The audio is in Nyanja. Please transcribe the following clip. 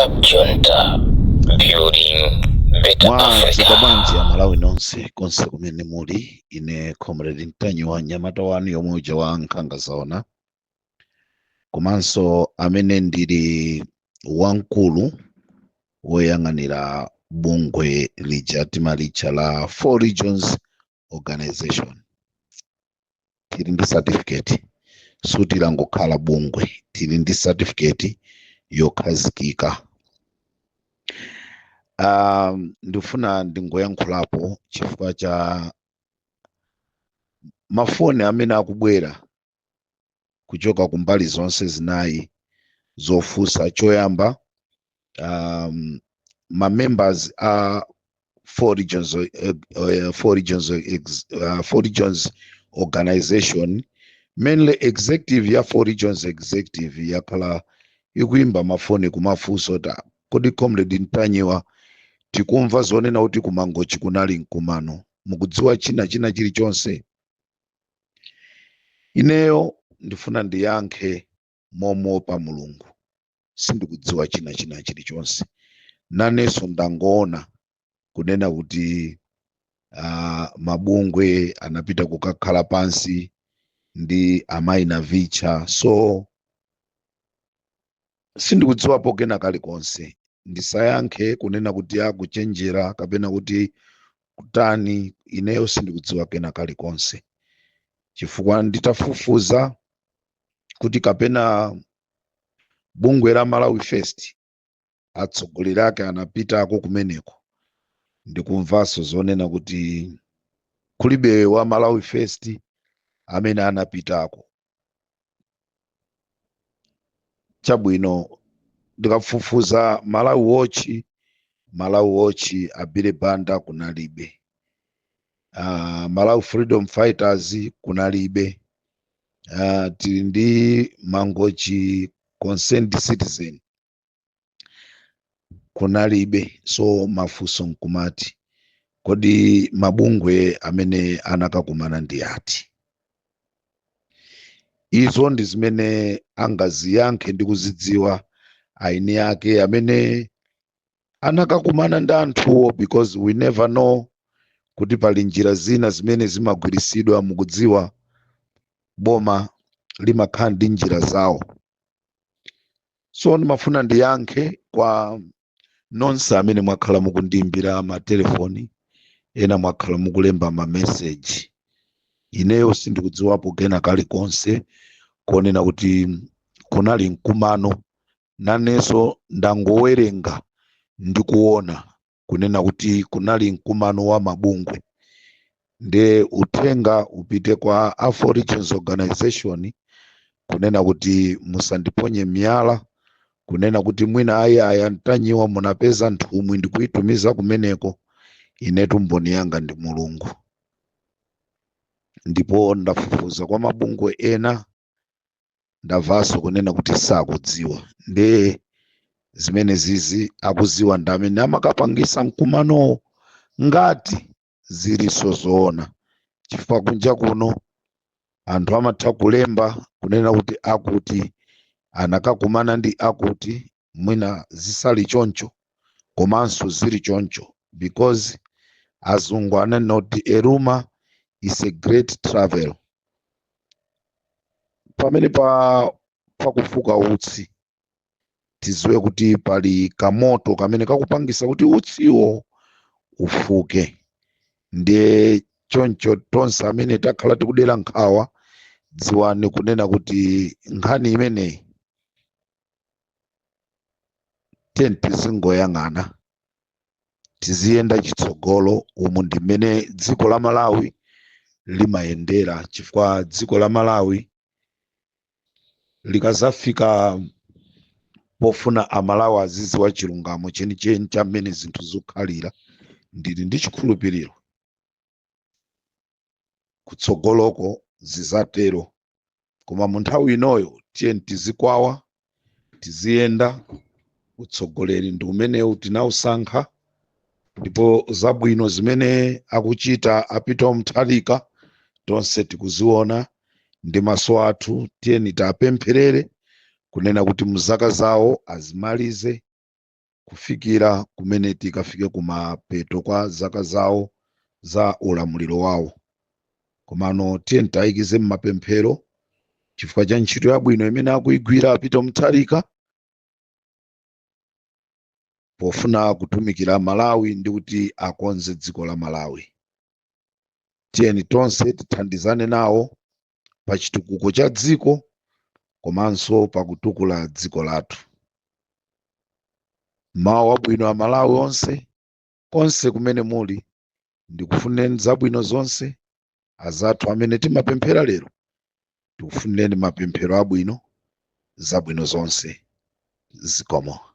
Cab Junta, building better Mwadzuka Africa. bwanji Amalawi nonse konse kumene muli? Ine Comrade Ntanyiwa, mnyamata wanu yomwe uja wa nkhanga zaona, komanso amene ndili wamkulu woyang'anira bungwe lija timalitcha la Four Regions Organization. Tili ndi certificate, sutilangokhala bungwe, tili ndi certificate yokhazikika. Ndifuna ndingoyankhulapo chifukwa cha mafoni amene akubwera kuchoka kumbali zonse zinayi zofunsa. Choyamba, ma members a Four Regions Organization, mainly executive ya Four Regions Executive, yakhala ikuimba mafoni kumafunsa kuti, "Kodi Comrade Ntanyiwa, tikumva zonena kuti kuMangochi kunali mkumano, mukudziwa china china chilichonse?" Ineyo ndifuna ndiyankhe momuopa Mulungu, sindikudziwa china china chilichonse. Nanenso ndangoona kunena kuti mabungwe anapita kukakhala pansi ndi amayi Navicha, so sindikudziwapo kena kalikonse. Ndisayankhe kunena kuti akuchenjera kapena kuti kutani. Ineyo sindikudziwa kena kalikonse, chifukwa nditafufuza kuti kapena bungwe la Malawi First atsogoleri ake anapitako kumeneko, ndikumvanso zonena kuti kulibe wa Malawi First amene anapitako. Chabwino, ndikafufuza Malawi Watch, Malawi Watch a Billy Banda kunalibe, Malawi Freedom Fighters kunalibe, tili ndi Mangochi Concerned Citizen kunalibe. So mafunso nkumati, kodi mabungwe amene anakakumana ndi ati? Izo ndi zimene angaziyankhe ndi kuzidziwa aini ake amene anakakumana ndi anthuwo, because we never know kuti pali njira zina zimene zimagwirisidwa. Mukudziwa boma limakhala ndi njira zawo. So ndimafuna ndiyankhe kwa nonse amene mwakhala mukundiyimbira matelefoni, ena mwakhala mukulemba mameseji. Ineyo sindikudziwapo kena kalikonse konena kuti kunali mkumano. Nanenso ndangowerenga ndi kuona kunena kuti kunali mkumano wa mabungwe. Nde uthenga upite kwa a Four Regions Organization kunena kuti musandiponye miyala kunena kuti mwina ayi aya Ntanyiwa munapeza nthumwi ndikuyitumiza kumeneko. Inetu mboni yanga ndi Mulungu, ndipo ndafufuza kwa mabungwe ena, ndamvanso kunena kuti sakudziwa. Nde zimene zizi akuziwa ndi amene amakapangisa mkumanowo, ngati zilinso zoona, chifukwa kunja kuno anthu amatha kulemba kunena kuti akuti anakakumana ndi akuti, mwina zisali choncho komanso zili choncho, because azungu ananena kuti a rumor is a great travel. Pamene pa pakufuka utsi, tiziwe kuti pali kamoto kamene kakupangisa kuti utsiwo ufuke. Ndiye choncho tonse amene takhala tikudera nkhawa, dziwani kunena kuti nkhani imeneyi tiyeni tizingoyang'ana, tiziyenda chitsogolo. Umu ndi mmene dziko la Malawi limayendera, chifukwa dziko la Malawi likazafika pofuna Amalawi aziziwa chilungamo chenicheni cha mmene zinthu zikukhalira, ndili ndi chikhulupiriro kutsogoloko zizatero. Koma mu nthawi inoyo tiyeni tizikwawa, tiziyenda. Utsogoleri ndi umenewu tinawusankha, ndipo zabwino zimene akuchita a Peter Mutharika tonse tikuziona ndi maso athu. Tiyeni tapempherere kunena kuti muzaka zawo azimalize. Kufikira kumene tikafike kumapeto kwa zaka zawo za ulamuliro wawo. Komano tiye tiwayikize m'mapemphero chifukwa cha ntchito yabwino imene akuyigwira a Peter Mutharika pofuna kutumikira Malawi ndi kuti akonze dziko la Malawi. Tiyeni tonse tithandizane nawo pa chitukuko cha dziko komanso pakutukula dziko lathu. Mawu abwino a Malawi onse, konse kumene muli, ndikufunireni zabwino zonse. Azathu amene timapemphera lero, tikufunireni mapemphero abwino, zabwino zonse. Zikomo.